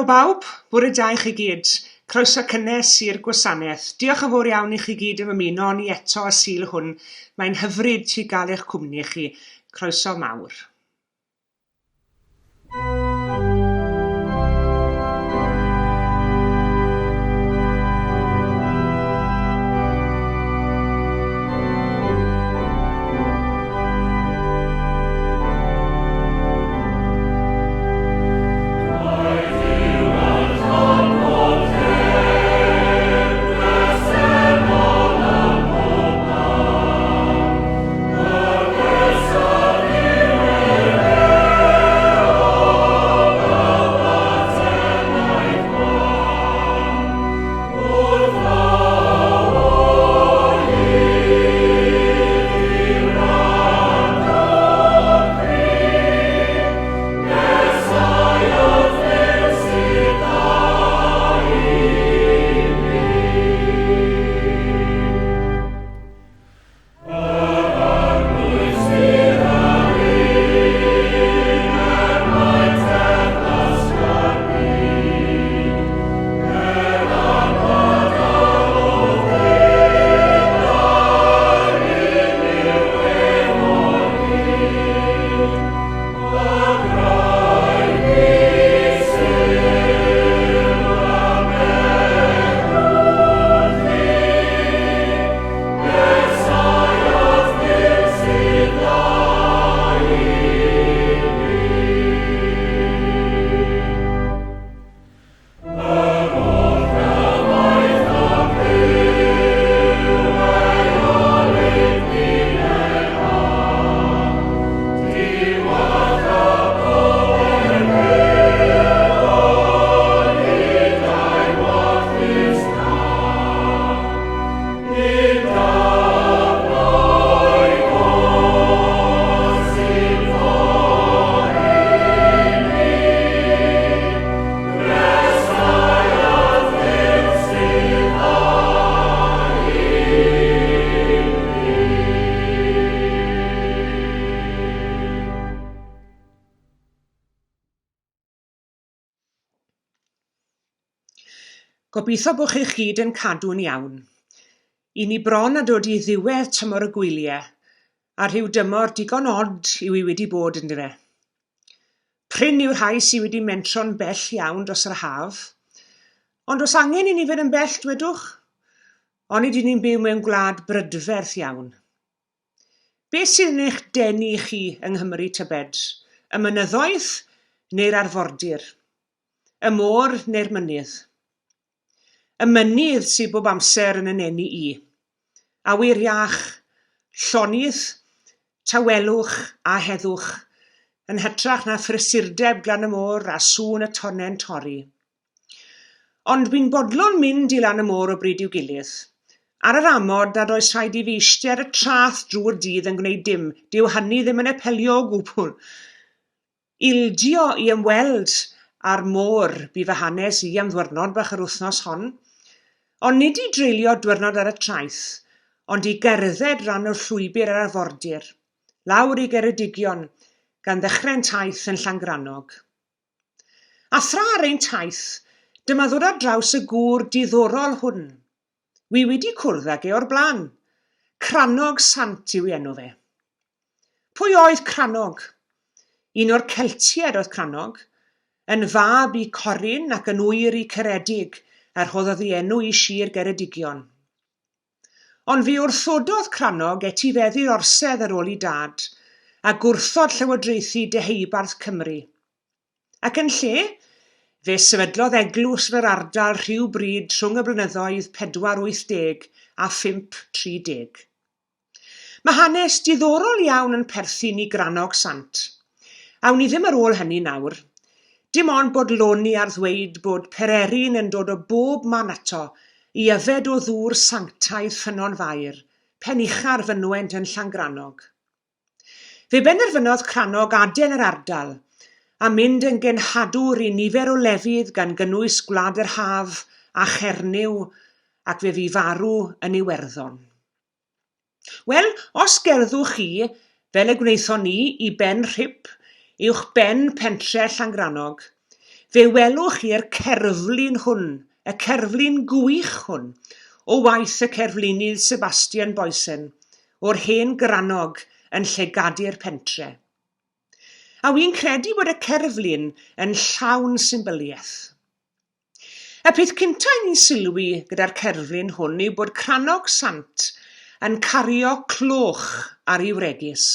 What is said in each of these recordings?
Helo bawb, bore da i chi gyd. Croeso cynnes i'r gwasanaeth. Diolch yn fawr iawn i chi gyd am ymuno ni eto y Sul hwn. Mae'n hyfryd i gael eich cwmni chi. Croeso mawr. Gobeithio bod chi'ch gyd yn cadw'n iawn. I ni bron a dod i ddiwedd tymor y gwyliau, a rhyw dymor digon od yw i wedi bod yndyfe. Prin yw'r rhai sydd wedi mentro'n bell iawn dros yr haf. Ond oes angen i ni fynd yn bell, dwedwch? Onid y'n ni'n byw mewn gwlad brydferth iawn? Beth sydd yn eich denu chi yng Nghymru tybed? Y mynyddoedd neu'r arfordir? Y môr neu'r mynydd? Y mynydd sydd bob amser yn 'y nenu i. Awyr iach, llonydd, tawelwch a heddwch, yn hytrach na phrysurdeb glan y môr a sŵn y tonnau'n torri. Ond wi'n bodlon mynd i lan y môr o bryd i'w gilydd, ar yr amod nad oes rhaid i fi eistedd ar y traeth drwy'r dydd yn gwneud dim, dyw hynny ddim yn apelio o gwbl. Ildio i ymweld â'r môr bu fy hanes i am ddwyrnod bach yr wythnos hon. Ond nid i dreulio dwyrnod ar y traeth, ond i gerdded ran o'r llwybr ar arfordir, lawr i Geredigion, gan ddechrau'n taith yn Llangrannog. A thra ar ein taith, dyma ddod ar draws y gŵr diddorol hwn. Wi wedi cwrdd ag e o'r blaen. Crannog Sant yw ei enw fe. Pwy oedd Crannog? Un o'r Celtiaid oedd Crannog, yn fab i Corin ac yn ŵyr i Ceredig, a rhoddodd ei enw i Sir Geredigion. Ond fe wrthododd Crannog etifeddu'r orsedd ar ôl ei dad, a gwrthod llywodraethu Deheubarth Cymru. Ac yn lle, fe sefydlodd eglwys yn yr ardal rhyw bryd rhwng y blynyddoedd 480 a 530. Mae hanes diddorol iawn yn perthyn i Grannog Sant. Awn ni ddim ar ôl hynny nawr. Dim ond bodloni ar ddweud bod Pererin yn dod o bob man ato i yfed o ddŵr sanctaidd Ffynnon Fair, pen ucha'r fynwent yn Llangrannog. Fe benderfynodd Crannog adael yr ardal a mynd yn genhadwr i nifer o lefydd gan gynnwys Gwlad yr Haf a Chernyw ac fe fu farw yn Iwerddon. Wel, os gerddwch chi, fel y gwnaethon ni, i Ben Rhip, uwch ben pentre Llangrannog, fe welwch chi'r cerflun hwn, y cerflun gwych hwn, o waith y cerflunydd Sebastian Boysen, o'r hen grannog yn llegadu'r pentre. A wi'n credu bod y cerflun yn llawn symbyliaeth. Y peth cynta i ni'n sylwi gyda'r cerflun hwn yw bod Crannog Sant yn cario cloch ar ei wregys.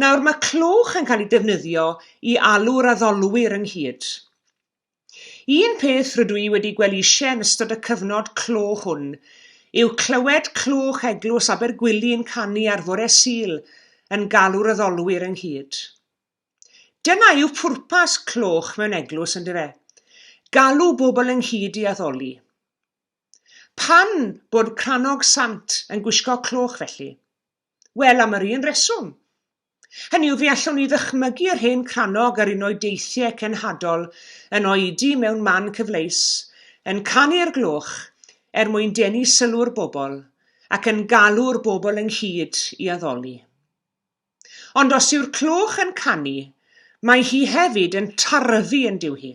Nawr mae cloch yn cael ei defnyddio i alw'r addolwyr ynghyd. Un peth rydw i wedi gweld eisiau yn ystod y cyfnod clo hwn yw clywed cloch eglwys Abergwili yn canu ar fore Sul yn galw'r addolwyr ynghyd. Dyna yw pwrpas cloch mewn eglwys, yndyfe? Galw bobl ynghyd i addoli. Pan bod Crannog Sant yn gwisgo cloch felly? Wel, am yr un reswm. Hynny yw, fe allwn ni ddychmygu yr hen Crannog ar un o'i deithiau cenhadol yn oedi mewn man cyfleus, yn canu'r gloch er mwyn denu sylw'r bobl ac yn galw'r bobl ynghyd i addoli. Ond os yw'r cloch yn canu, mae hi hefyd yn tarfu yn dyw hi.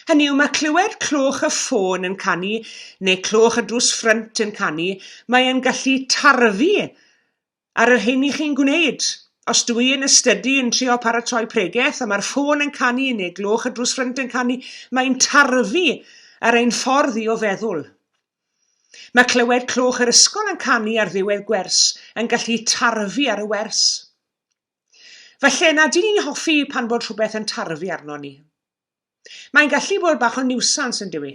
Hynny yw, mae clywed cloch y ffôn yn canu neu cloch y drws ffrynt yn canu, mae e'n gallu tarfu ar yr hyn i chi'n gwneud. Os dw i yn y stydi yn trio paratoi pregeth a mae'r ffôn yn canu neu gloch y drws ffrynt yn canu, mae'n tarfu ar ein ffordd i o feddwl. Mae clywed cloch yr ysgol yn canu ar ddiwedd gwers yn gallu tarfu ar y wers. Falle nad y'n ni'n hoffi pan bod rhywbeth yn tarfu arno ni. Mae'n gallu bod bach o niwsans yn dyw i.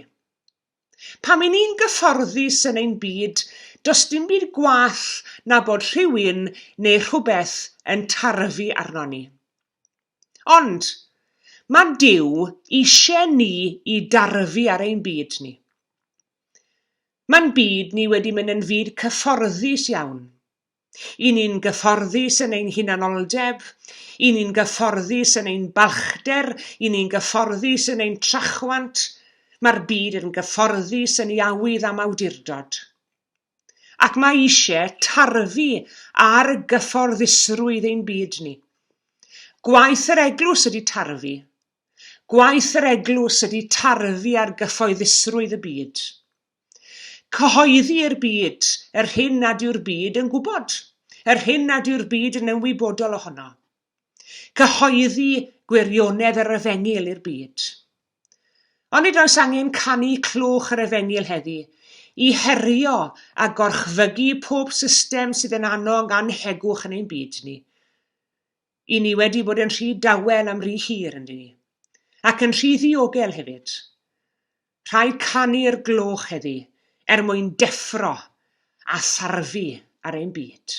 Pam y'n ni'n gyfforddus yn ein byd, does dim byd gwath na bod rhywun neu rhywbeth yn tarfu arno ni. Ond, mae Duw eisiau ni i darfu ar ein byd ni. Mae'n byd ni wedi mynd yn fyd cyfforddus iawn. I ni'n gyfforddus yn ein hunanoldeb, i ni'n gyfforddus yn ein balchder, i ni'n gyfforddus yn ein trachwant. Mae'r byd yn gyfforddus yn ei awydd am awdurdod. Ac mae eisiau tarfu ar gyfforddusrwydd ein byd ni. Gwaith yr eglwys ydy tarfu. Gwaith yr eglwys ydy tarfu ar gyffoeddusrwydd y byd. Cyhoeddi i'r byd yr hyn nad yw'r byd yn gwybod, yr hyn nad yw'r byd yn ymwybodol ohono. Cyhoeddi gwirionedd yr efengyl i'r byd. Onid oes angen canu cloch yr efengyl heddi i herio a gorchfygu pob system sydd yn annog annhegwch yn ein byd ni? I ni wedi bod yn rhy dawel am rhy hir, yndyn ni? Ac yn rhy ddiogel hefyd. Rhaid canu'r gloch heddi er mwyn deffro a tharfu ar ein byd.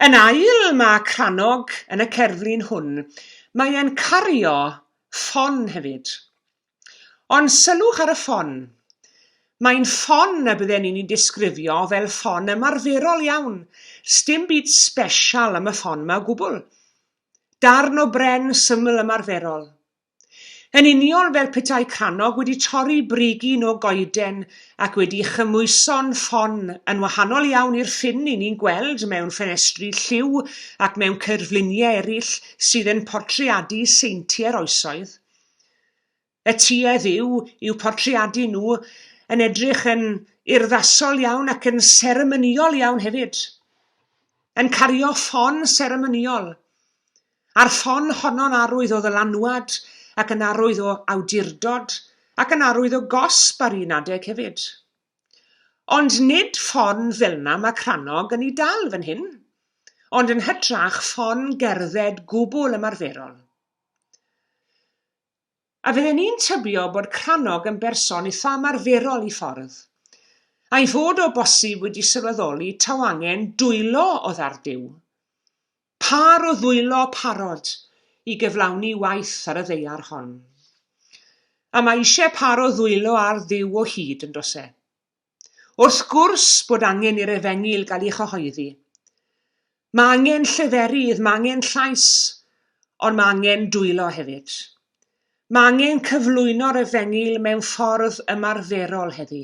Yn ail, mae crannog yn y cerflun hwn, mae e'n cario ffon hefyd. Ond sylwch ar y ffon. Mae'n ffon y bydden ni'n ei disgrifio fel ffon ymarferol iawn. Sdim byd sbesial am y ffon 'ma o gwbl. Darn o bren syml ymarferol. Yn union fel petai crannog wedi torri brigyn o goeden ac wedi chymwyso'n ffon yn wahanol iawn i'r ffyn i ni'n gweld mewn ffenestri lliw ac mewn cerfluniau eraill sydd yn portreadu seintiau'r oesoedd. Y tuedd yw i'w portreadu nhw yn edrych yn urddasol iawn ac yn seremonïol iawn hefyd. Yn cario ffon seremonïol. A'r ffon honno'n arwydd o ddylanwad ac yn arwydd o awdurdod ac yn arwydd o gosb ar un adeg hefyd. Ond nid ffon fel'na mae crannog yn ei dal fan hyn, ond yn hytrach ffon gerdded gwbl ymarferol. A fydden i'n tybio bod Crannog yn berson itha ymarferol i ffordd, a'i fod o bosib wedi sylweddoli taw angen dwylo oedd ar Duw. Pâr o ddwylo parod i gyflawni waith ar y ddaear hon. A mae eisiau pâr o ddwylo ar Dduw o hyd, yn does e? Wrth gwrs bod angen i'r efengyl gael ei chyhoeddi. Mae angen lleferydd, mae angen llais, ond mae angen dwylo hefyd. Mae angen cyflwyno'r efengyl mewn ffordd ymarferol heddi.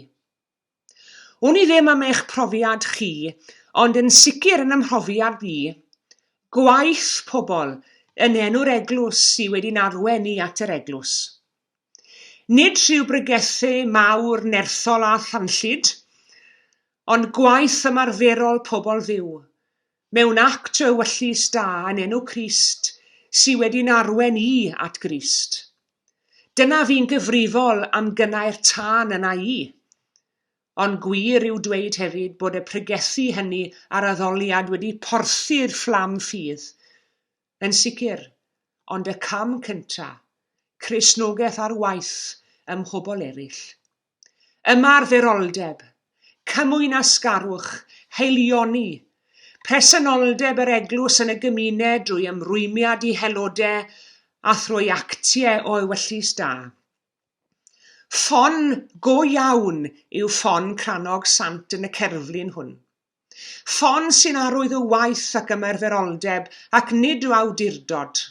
Wn i ddim am eich profiad chi, ond yn sicr yn 'y mhrofiad i, gwaith pobl yn enw'r eglwys sy wedi'n arwain ni at yr eglwys. Nid rhyw bregethu mawr nerthol a thanllyd, ond gwaith ymarferol pobl Dduw, mewn act o ewyllys da yn enw Crist sy wedi'n arwain i at Grist. Dyna fu'n gyfrifol am gynnau'r tân yna i. Ond gwir yw dweud hefyd bod y pregethu hynny a'r addoliad wedi porthi'r fflam ffydd. Yn sicr, ond y cam cynta, Cristnogaeth ar waith ym mhobl eraill. Ymarferoldeb, cymwynasgarwch, haelioni, presenoldeb yr eglwys yn y gymuned drwy ymrwymiad i helode a thrwy actiau o ewyllys da. Ffon go iawn yw ffon crannog sant yn y cerflun hwn. Ffon sy'n arwydd o waith ac ymarferoldeb ac nid o awdurdod.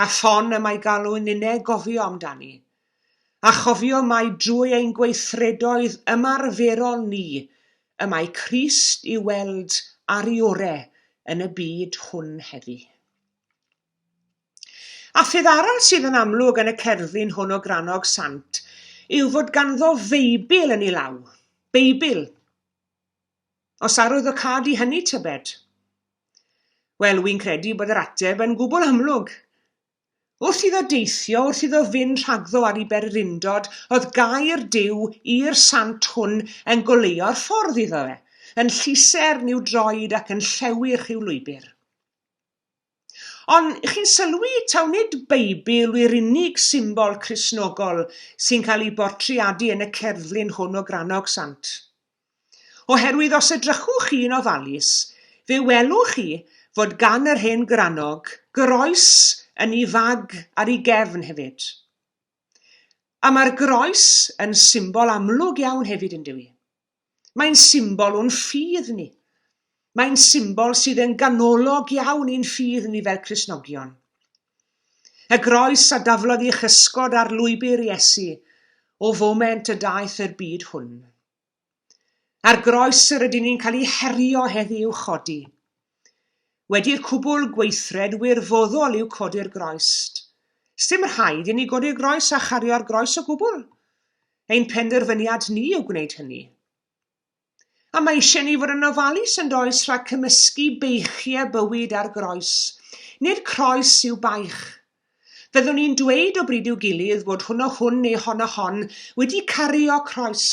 A ffon y mae galw ninne gofio amdani. A chofio mai drwy ein gweithredoedd ymarferol ni y mae Crist i'w weld ar ei ore yn y byd hwn heddi. A pheth arall sydd yn amlwg yn y cerflun hwn o Grannog Sant yw fod ganddo Feibl yn ei law. Beibl. Os arwyddocâd i hynny, tybed? Wel, wy'n credu bod yr ateb yn gwbl amlwg. Wrth iddo deithio, wrth iddo fynd rhagddo ar ei bererindod, oedd gair Duw i'r sant hwn yn goleuo'r ffordd iddo fe, yn llusern i'w droed ac yn llewyrch i'w lwybr. Ond chi'n sylwi taw nid Beibl yw'r unig symbol Cristnogol sy'n cael ei bortreadu yn y cerflun hwn o Grannog Sant. Oherwydd os edrychwch chi'n ofalus, fe welwch chi fod gan yr hen Grannog groes yn ei fag ar ei gefn hefyd. A mae'r groes yn symbol amlwg iawn hefyd yn dyw i? Mae'n symbol o'n ffydd ni. Mae'n symbol sydd yn ganolog iawn i'n ffydd ni fel Cristnogion. Y groes a daflodd ei chysgod ar lwybr Iesu o foment y daeth i'r byd hwn. A'r groes yr ydyn ni'n cael ei herio heddi i'w chodi. Wedi'r cwbl, gweithred wirfoddol yw codi'r groes. Sdim rhaid i ni godi'r groes a chario'r groes o gwbl. Ein penderfyniad ni yw gwneud hynny. A mae eisiau ni fod yn ofalus yn does rhag cymysgu beichiau bywyd â'r groes. Nid croes yw baich. Fyddwn ni'n dweud o bryd i'w gilydd fod hwn o hwn neu hon o hon wedi cario croes.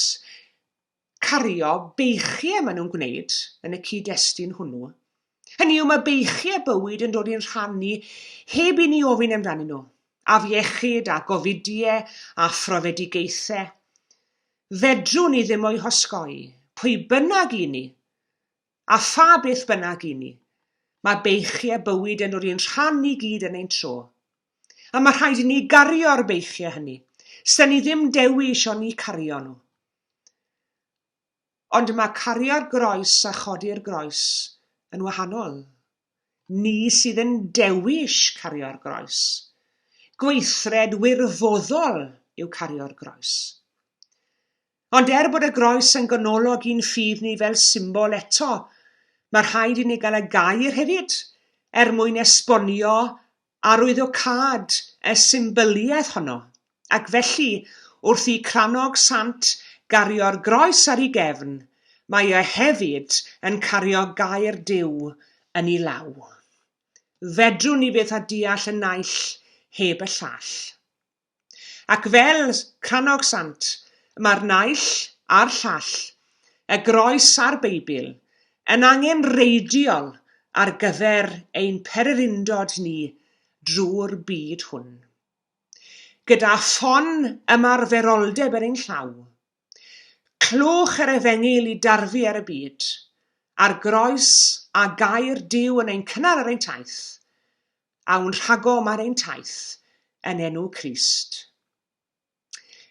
Cario beichiau maen nhw'n gwneud yn y cyd-destun hwnnw. Hynny yw, mae beichiau bywyd yn dod i'n rhan ni heb i ni ofyn amdanyn nhw. Afiechyd a gofidiau a phrofedigaethau. Fedrwn ni ddim o'u hosgoi, pwy bynnag i ni, a pha beth bynnag i ni. Mae beichiau bywyd yn dod i'n rhan ni gyd yn ein tro. A mae rhaid i ni gario'r beichiau hynny. S'da ni ddim dewis ond i cario nhw. Ond mae cario'r groes a chodi'r groes yn wahanol. Ni sydd yn dewis cario'r groes. Gweithred wirfoddol yw cario'r groes. Ond er bod y groes yn ganolog i'n ffydd ni fel symbol eto, mae rhaid i ni gael y gair hefyd er mwyn esbonio arwyddocâd y symbyliaeth honno, ac felly, wrth i Crannog Sant gario'r groes ar ei gefn, mae e hefyd yn cario gair Duw yn ei law. Fedrwn ni fyth â deall y naill heb y llall. Ac fel Crannog Sant, mae'r naill a'r llall, y groes a'r Beibl, yn angenrheidiol ar gyfer ein pererindod ni drwy'r byd hwn. Gyda ffon ymarferoldeb yn ein llaw, clwch yr efengyl i darfu ar y byd, a'r groes a gair Duw yn ein cynnal ar ein taith, awn rhagom ar ein taith yn enw Crist.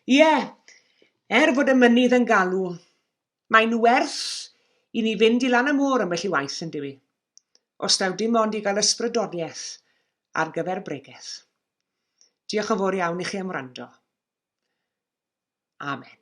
Ie, er fod y mynydd yn galw, mae'n werth i ni fynd i lan y môr ambell i waith yn dyw i, os daw dim ond i gael ysbrydoliaeth ar gyfer bregeth. Diolch yn fawr iawn i chi am wrando. Amen.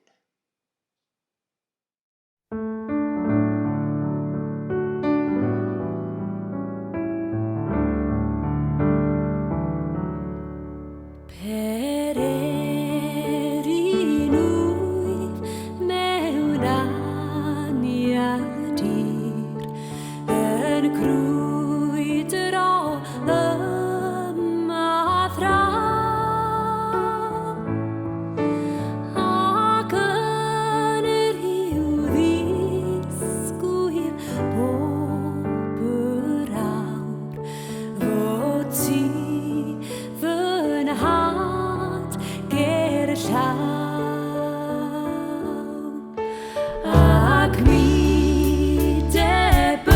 crwydro yma draw, ac yn rhyw ddisgwyl bob yr awr fod ti fy nhad ger llaw. Ac mi debygaf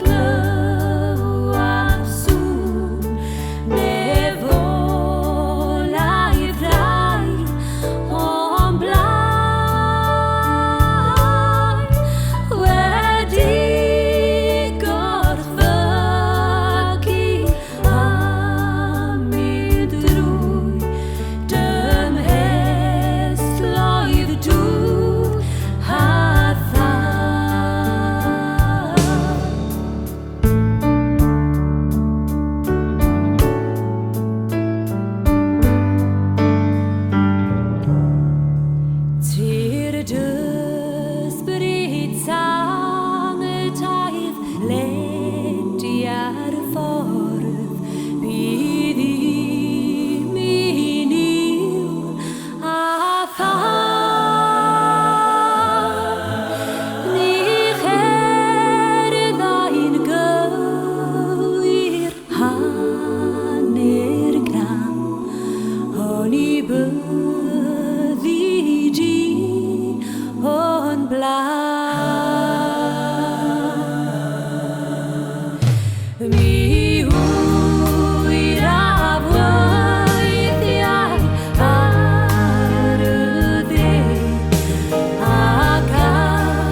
glywed sŵn nefolaidd rai o'm blaen wedi gorchfygu a mynd drwy Dymhestloedd dŵr a thân. Tyrd ysbryd sanctaidd, ledia'r ffordd, bydd i mi niwl a thân. Ni cherddai'n gywir hanner cam, oni byddi di o'n blaen. Mi hwyraf weithiau ar y dde ac ar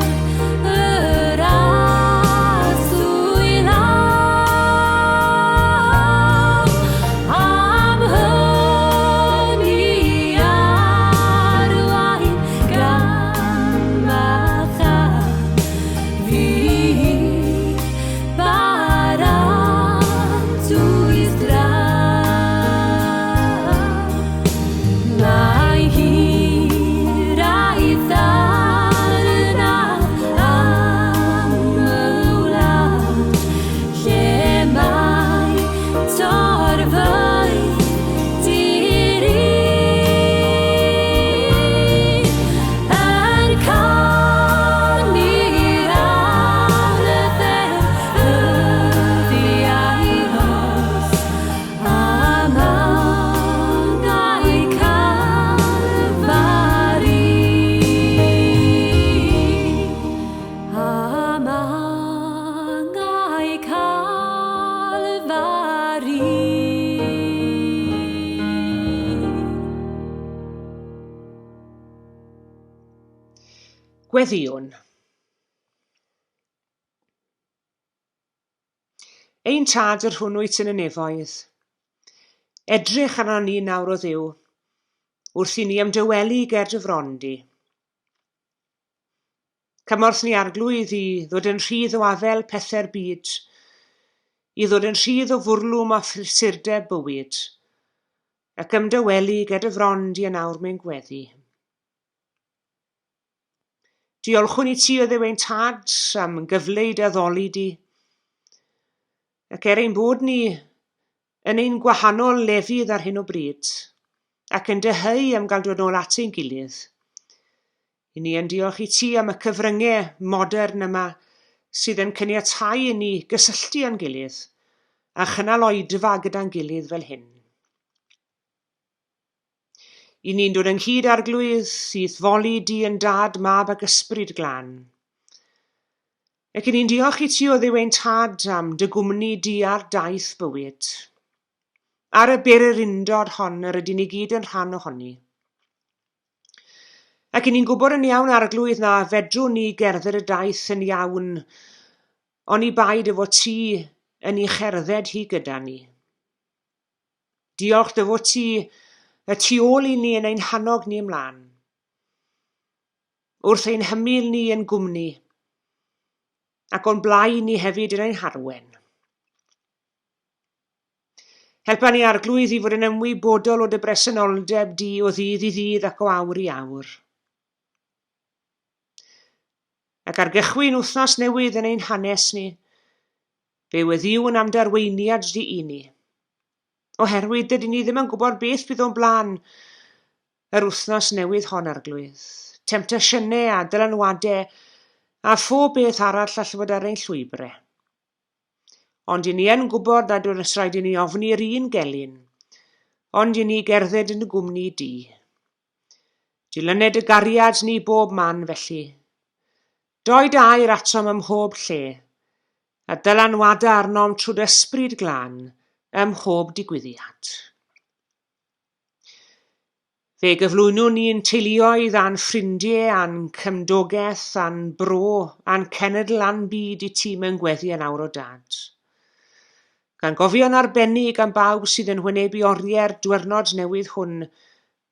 yr aswy law. Am hynny arwain gam a cham fi baratwys draw. Mae hiraeth arnaf am y wlad lle mae torfeydd di-ri yn canu'r anthem ddyddiau nos am angau Calfari. Am angau Calfari. Gweddïwn. Ein Tad yr hwn wyt yn y nefoedd, edrych arnon ni nawr o Dduw, wrth i ni ymdawelu ger dy fron di. Cymorth ni Arglwydd i ddod yn rhydd o afael pethau'r byd, i ddod yn rhydd o fwrlwm a phrysurdeb bywyd, ac ymdawelu ger dy fron di yn awr mewn gweddi. Diolchwn i ti o Dduw ein Tad am gyfle i dy addoli di. Ac er ein bod ni yn ein gwahanol lefydd ar hyn o bryd, ac yn dyheu am gael dod nôl at ein gilydd, i ni yn diolch i ti am y cyfryngau modern yma sydd yn caniatáu i ni gysylltu â'n gilydd a chynnal oedfa gyda'n gilydd fel hyn. I ni'n dod ynghyd, Arglwydd, i'th foli di yn Dad, Mab ac Ysbryd Glân. Ac i ni'n diolch i ti o Dduw ein Tad am dy gwmni di ar daith bywyd. Ar y bererindod hon yr ydyn ni gyd yn rhan ohoni. Ac i ni'n gwybod yn iawn, Arglwydd, na fedrwn ni gerdded y daith yn iawn oni bai dy fod ti yn ei cherdded hi gyda ni. Diolch dy fod ti y tu ôl i ni yn ein hannog ni ymlaen. Wrth ein hymyl ni yn gwmni, ac o'n blaen ni hefyd yn ein harwen. Helpa ni Arglwydd i fod yn ymwybodol o dy bresenoldeb di o ddydd i ddydd ac o awr i awr. Ac ar gychwyn wythnos newydd yn ein hanes ni, fe weddïwn am dy arweiniad di i ni. Oherwydd dydyn ni ddim yn gwybod beth bydd o'n blaen yr wythnos newydd hon, Arglwydd. Temtasiynau a dylanwadau a phob beth arall all fod ar ein llwybrau. Ond i ni yn gwybod nad oes rhaid i ni ofni'r un gelyn, ond i ni gerdded yn dy gwmni di. Dilyned y gariad ni bob man felly. Doi dy air atom ym mhob lle, a dylanwada arnom trwy dy ysbryd glân ym mhob digwyddiad. Fe gyflwynwn ni'n teuluoedd a'n ffrindiau a'n cymdogaeth a'n bro a'n cenedl a'n byd i ti mewn gweddi yn awr o Dad. Gan gofio'n arbennig am bawb sydd yn wynebu oriau'r dwyrnod newydd hwn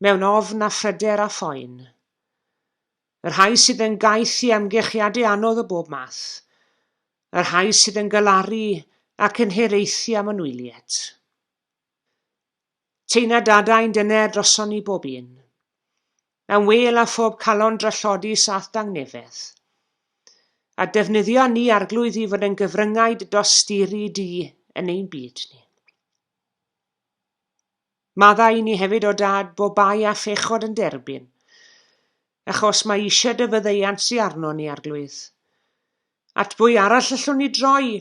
mewn ofn a phryder a phoen. Y rhai sydd yn gaeth i amgylchiadau anodd o bob math. Y rhai sydd yn galaru ac yn hiraethu am anwyliaid. Teina dadau'n dyner droson ni bob un. Am wel a phob calon drallodus a'th dangnefedd. A defnyddio ni, Arglwydd, i fod yn gyfryngau dy dosturi di yn ein byd ni. Maddau i ni hefyd, o Dad, bob bai a phechod yn derbyn, achos mae eisiau dy fyddeiant di arno ni, Arglwydd. At bwy arall allwn ni droi?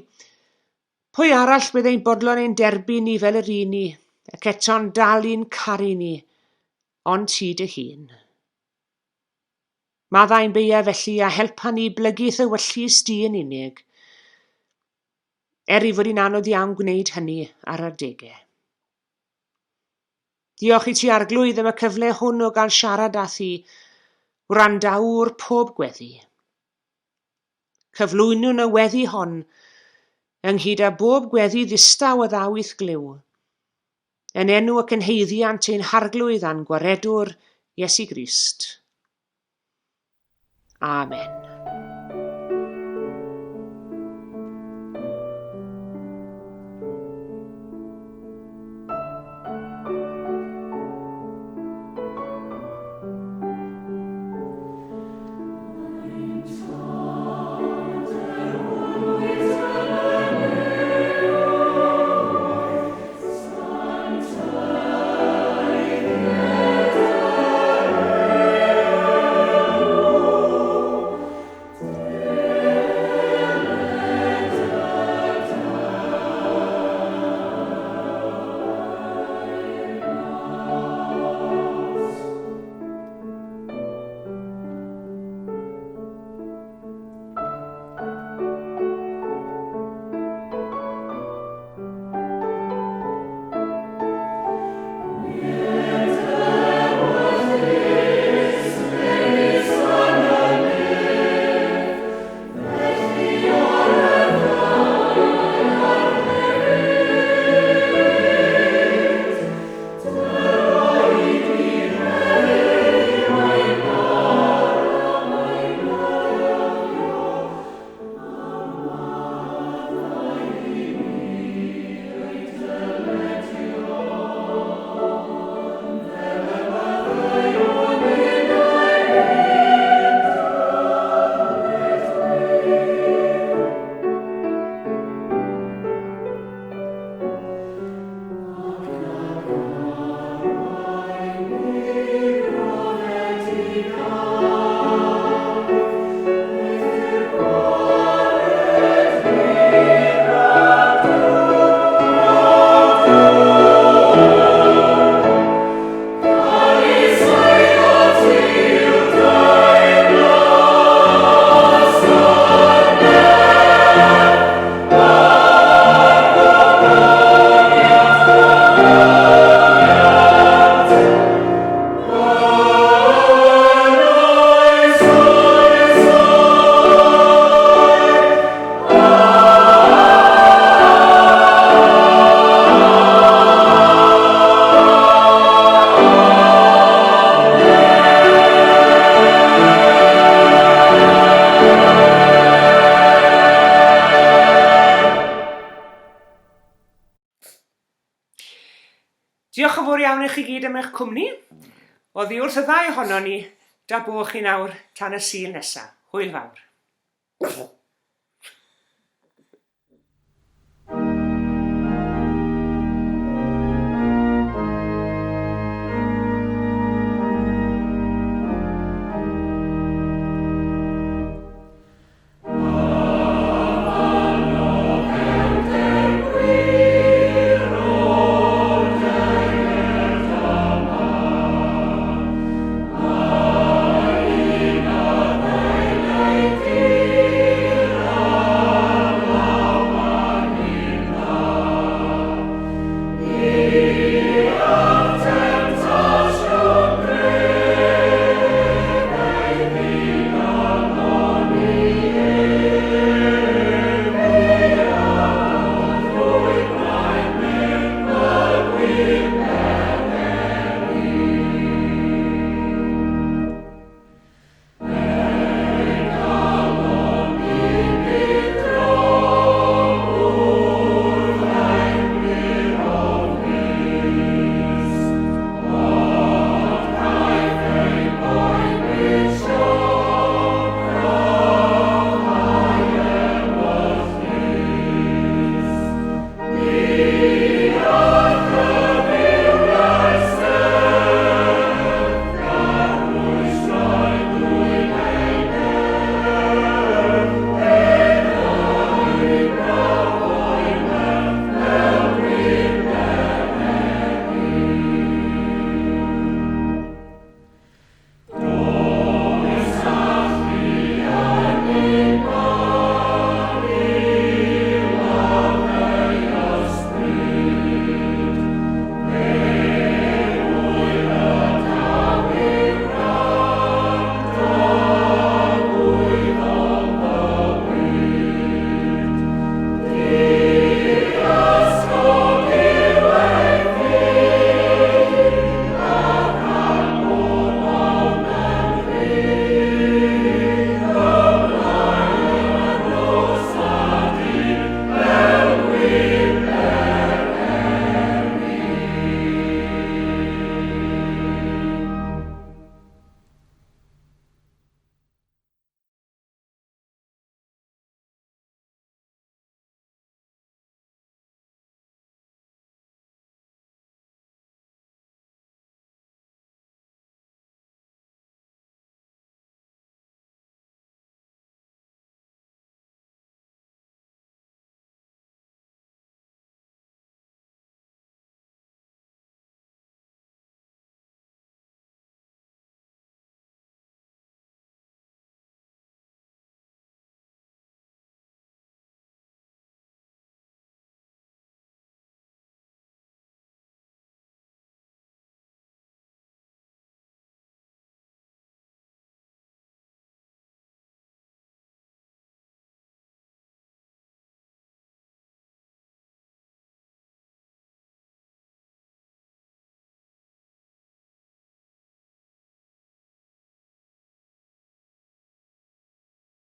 Pwy arall bydd ein bodlon ein derbyn ni fel yr un ni, ac eto'n dal i'n caru ni, ond ti dy hun? Maddau'n beia felly a helpa ni blygu 'th ewyllys di yn unig, er ei fod hi'n anodd iawn gwneud hynny ar adegau. Diolch i ti Arglwydd am y cyfle hwn o gael siarad â thi, wrandawr pob gweddi. Cyflwynwn y weddi hon, ynghyd â bob gweddi ddistaw a ddaw i'th glyw, yn enw ac yn haeddiant ein Harglwydd a'n Gwaredwr, Iesu Grist. Amen. Diolch yn fawr iawn i chi gyd am eich cwmni. Oddi wrth y ddau ohonon ni, da bo chi nawr tan y Sul nesa. Hwyl fawr.